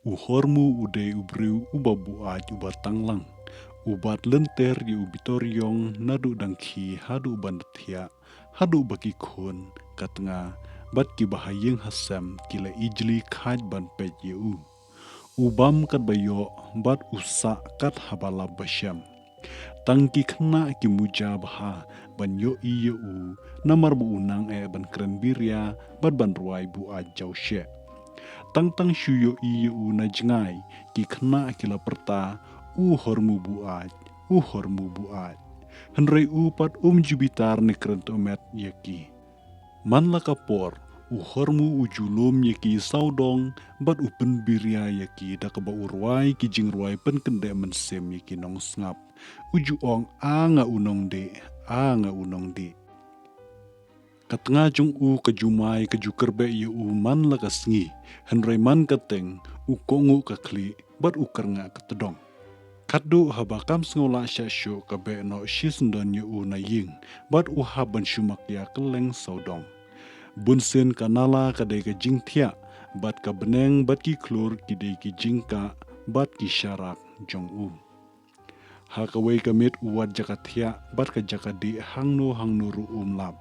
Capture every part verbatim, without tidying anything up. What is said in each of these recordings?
U Hormu u dei u briew uba buaid uba tanglang, u bat lynter ïa u Bitoriong naduh dang khie haduh ban da thiah, haduh ba ki khun, ka tnga, bad kiba ha ïing ha sem ki la ijli khaid ban peit ïa u. U bam katba ïoh bad u sah kat haba lap ba shem. Tang ki khynnah ki muja bha ban ïohi ïa u, namar ba u nang eh ban kren biria bad ban rwai buaid jawsheh. Tang tang shu ïohi ïa u na jngai, ki khynnah ki la pyrta, "U Hormu buaid, u Hormu buaid." Hynrei u pat um ju bitar ne kren tymmen ïa ki. Man la ka por, u Hormu u ju lum ïa ki sawdong, bad u pynbiria ïa ki da kaba u rwai ki jingrwai pynkyndeh mynsiem ïa ki nongsngap. U ju ong, "A nga u nongdih, a nga u nongdih." Ka tnga jong u ka jumai ka ju kyrbeh ïa u man la ka sngi, hynrei man ka teng, u kohnguh ka khlieh, bad u kyrngah ka tdong. Katduh haba kam sngew lah shah shuh ka beh noh shisyndon ïa u na ïing, bad u hap ban shu makia kylleng sawdong. Bunsien ka nala ka dei ka jingthiah, bad ka bneng bad ki khlur ki dei ki jingkah, bad ki sharak jong u. Ha kawei ka miet u wad jaka thiah, bad ka jaka dih hangno hangno ruh um lap.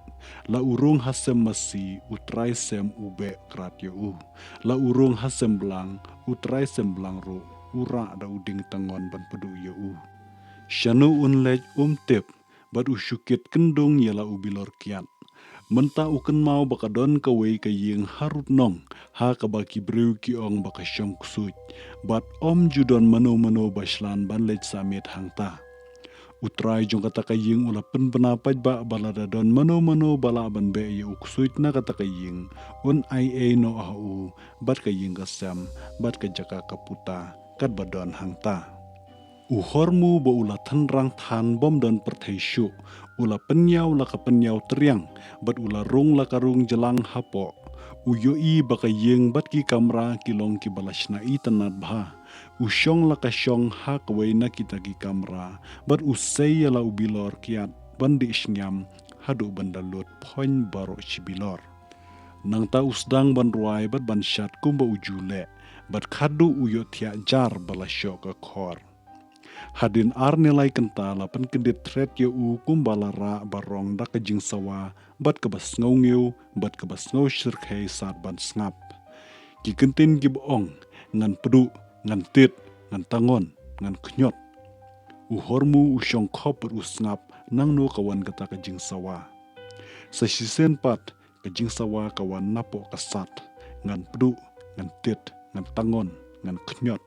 La u rung ha sem masi, u trai sem u beh krat ïa u. La u rung ha sem blang, u trai sem blang ruh u rah da u dieng tangon ban pduh ïa u. Shano un leit um tip, bad u shu kit kyndung ïa la u bilor kiad. Mynta u kynmaw ba ka don kawei ka ïing harud nong, ha kaba ki briew ki ong ba ka shong ksuid. Bad ym ju don mano mano ba shlur ban leit sah miet hangta. U trai jong kata ka ïing u la pynbna paidbah ba lada don mano mano ba lah ban beh ïa u ksuid na kata ka ïing, un ai ei noh ha u, bad ka ïing ka sem, bad ka jaka ka puta, katba don hangta. U Hormu ba u la tynrang than bym don pyrthei shuh, u la pynïaw la ka pynïaw triang, bad u la rung la ka rung jlang hapoh. U ïohi ba ka ïing bad ki kamra ki long kiba la shna itynnad bha. U shong la ka shong ha kawei na kita ki kamra, bad u sei ïa la u bilor kiad ban dih shngiam, haduh ban da lut phoiñ baroh shi bilor. Nangta u sdang ban rwai bad ban shad kumba u ju leh, bad khadduh u ïohthiah jar ba la shoh ka khor. Hadien ar ne lai kynta la pynkyndit thret ïa u kumba la rah ba rong da ka jingsawa, bad kaba sngewngiew, bad kaba sngewshyrkhei sat ban sngap. Ki kyntien kiba ong, ngan pduh, ngan tied, ngan tangon, ngan khñiot. U Hormu u shong khop bad u sngap, nangno ka wan kata ka jingsawa. Sa shisien pat, ka jingsawa ka wan napoh ka sad, ngan pduh, ngan tied, ngan tangon, ngan khñiot.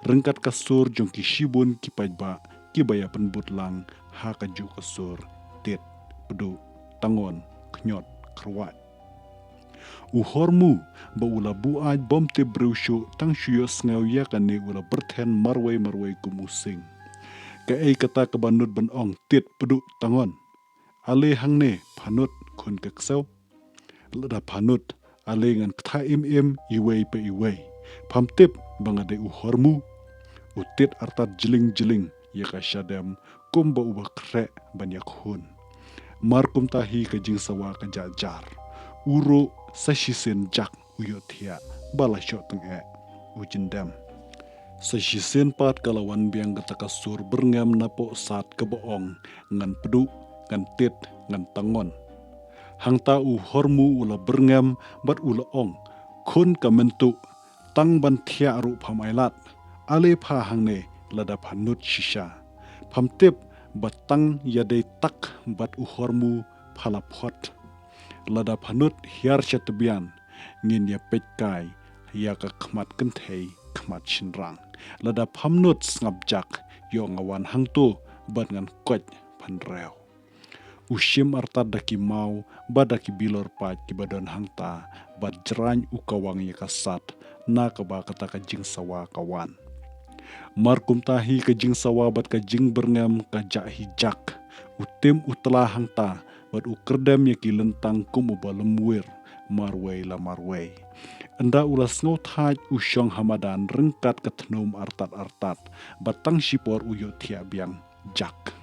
Ryngkat ka sur jong ki shibun ki paidbah, kiba ïa pynbud lang, ha kajuh ka sur, tied, pduh, tangon, khñiot, kyrwat. U Hormu, ba u la buaid bym tip briew shuh, tang shu ïohsngew ïa kane u la byrthen marwei marwei kum u sing. Kaei kata kaba nud ban ong tied pduh tangon. Ale hangne, pha nud, khun ka ksew. Lada pha nud, ale ngan ktah im im, iwei pa iwei. Pham tip, ba nga dei u Hormu. U tied artat jling jling, ïa ka shadem, kumba uba khreh, ban ïa khun. Mar kumta hi ka jingsawa ka jah jar. U ruh, sa shisien jak, u ïohthiah, ba la shoh tyngeh, u jyndem. Sa shisien pat ka la wan biang kata ka sur byrngem napoh sad kaba ong, ngan pduh, ngan tied, ngan tangon. Hangta u Hormu u la byrngem, bad u la ong, khun ka Myntuh, tang ban thiah ruh pham ailad. Ale pha hangne, lada pha nud shisha. Pham tip, ba tang ïadei tak, bad u Hormu pha la phot. Lada pha nud hiar sha tbian, ngin ïa peit kai, ïa ka khmat kynthei, khmat shynrang. Lada pham nud sngap jak, ïoh nga wan hangto, bad ngan koit pynrew. U shim artat da ki maw, bad da ki bilor paid kiba don hangta, bad jrang u kawang ïa ka sad, na kaba kata ka jingsawa ka wan. Mar kumta hi ka jingsawa bad ka jingbyrngem ka jah hi jak. U tim u tla hangta, bad u kyrdem ïa ki lyntang kum uba lymwir, marwei la marwei. Ynda u la sngewthait u shong ha madan ryngkat ka thnum artat artat, bad tang shipor u ïohthiah biang, jak.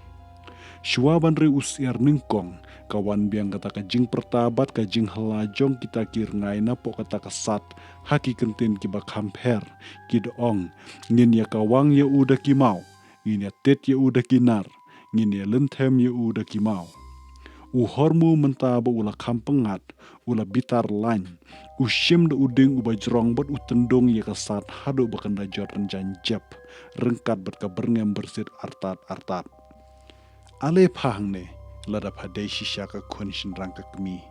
Shuwa ban riew u syiar nyngkong, ka wan biang kata ka jingpyrta bad ka jinghylla jong kita ki rngai napoh kata ka sad, ha ki kyntien kiba kham pher, ki da ong, ngin ïa kawang ïa u da ki maw, ngin ïa tied ïa u da ki nar, ngin ïa lynthem ïa u da ki maw. U Hormu mynta ba u la kham pyngngad, u la bitar lain, u shim da u dieng uba jrong bad u tyndung ïa ka sad haduh ba kan da jot rynjang jep, ryngkat bad ka byrngem byrsit artat artat. Ale pha hangne, lada pha dei shisha ka khun shynrang ka kmie.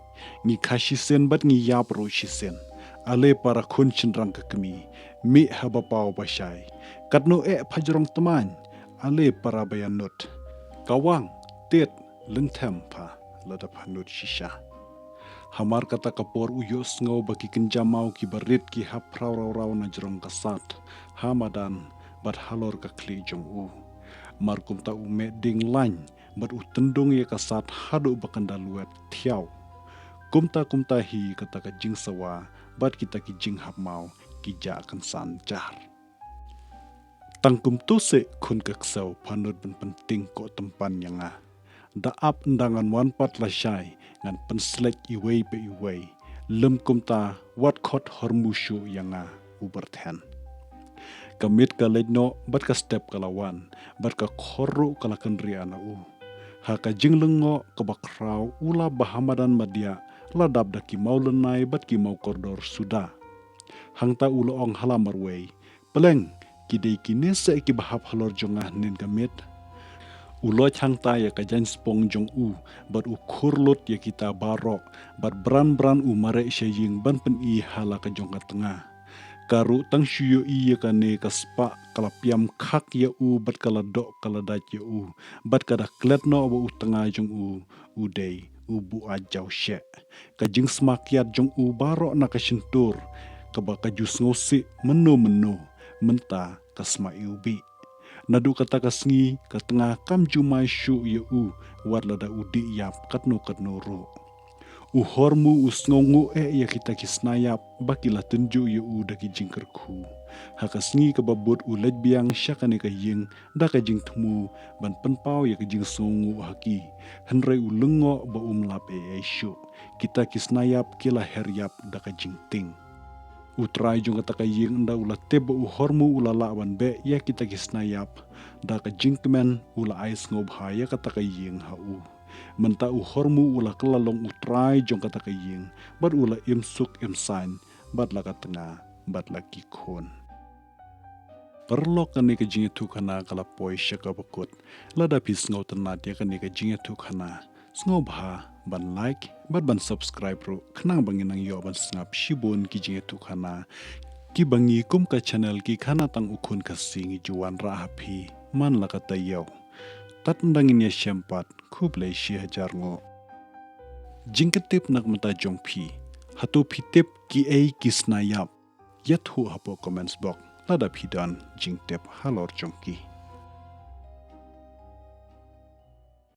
Ngi kha shisien bad ngi ïap ruh shisien. Ale para khun shynrang ka kmie, mih ha ba paw ba shai. Katno eh pha jrong tymmen, ale para ba ïa nud. Kawang, tied, lynthem pha, lada pha nud shisha. Hamar kata ka por u ïohsngew ba ki kynja maw kiba rit ki hap phraw raw raw na jrong ka sad, ha madan, bad halor ka khlieh jong u. Mar kumta u meh dieng lain, bad u tyndung ïa ka sad haduh ba kan da luet thiaw. Kumta kumta hi kata ka jingsawa, bad kita ki jinghap maw, ki jah kynsan jar. Tang kumto seh khun ka ksew pha nud ban pyntieng koh tympan ïa nga. Da ap ynda ngan wan pat lashai, ngan pynshlei iwei pa iwei. Lym kumta, wat khot Hormu shuh ïa nga, u Byrthen. Ka miet ka leit noh, bad ka step ka la wan, bad ka khor ruh ka la kynriah na u. Ha ka jinglyngngoh kaba khraw u la ba ha madan madiah, la dap da ki maw lynnai bad ki maw kordor suda. Hangta u la ong ha la marwei, Pleng, ki dei kine seh kiba hap halor jong nga hynnin ka miet. U loit hangta ïa ka jaiñ spong jong u, bad u khur lut ïa kita baroh, bad bran bran u mareh sha ïing ban pyni ha la ka jong ka tnga. Ka ruh tang shu ïohi ïa kane ka spah ka la piam khak ïa u bad ka la doh ka la dait ïa u, bad ka da klet noh ba u tnga jong u, u dei u buaid jawsheh. Ka jingsma kiad jong u baroh na ka shyntur, kaba ka ju sngewsih mynno mynno, mynta ka sma iwbih. Naduh kata ka sngi, ka tnga kam ju mai shuh ïa u, wat lada u dih ïap katno katno ruh. U Hormu u sngewnguh eh ïa kita ki snaiap, ba ki la tynjuh ïa u da ki jingkyrkhu. Ha ka sngi kaba bud u leit biang sha kane ka ïing, da ka jingthmu, ban pynpaw ïa ka jingsngewnguh ha ki. Hynrei u lyngngoh ba um lap ei ei shuh. Kita ki snaiap ki la her ïap da ka jingtieng. U trai jong kata ka ïing ynda u la tip ba u Hormu u la lah ban beh ïa kita ki snaiap, da ka jingkmen u la ai sngewbha ïa kata ka ïing ha u. Mynta u Hormu u la kylla long u trai jong kata ka ïing, bad u la im suk im saiñ, bad la ka tnga, bad la ki khun. Paralok, kane ka jingïathuhkhana ka la poi sha kaba kut. Lada phi sngewtynnat ïa kane ka jingïathuhkhana, sngewbha ban like bad ban subscribe ruh, khnang ba ngin nang ïoh ban sngap shibun ki jingïathuhkhana kiba ngi kum ka channel Ki Khana Tang U Khun Khasi ngi ju wanrah ha phi man la ka taïew. Tad ynda ngin ïashem pat, khublei shihajar nguh. Jingkyrtip na ka bynta jong phi, hato phi tip kiei ki snaiap? Ïathuh hapoh comments box lada phi don jingtip halor jong ki.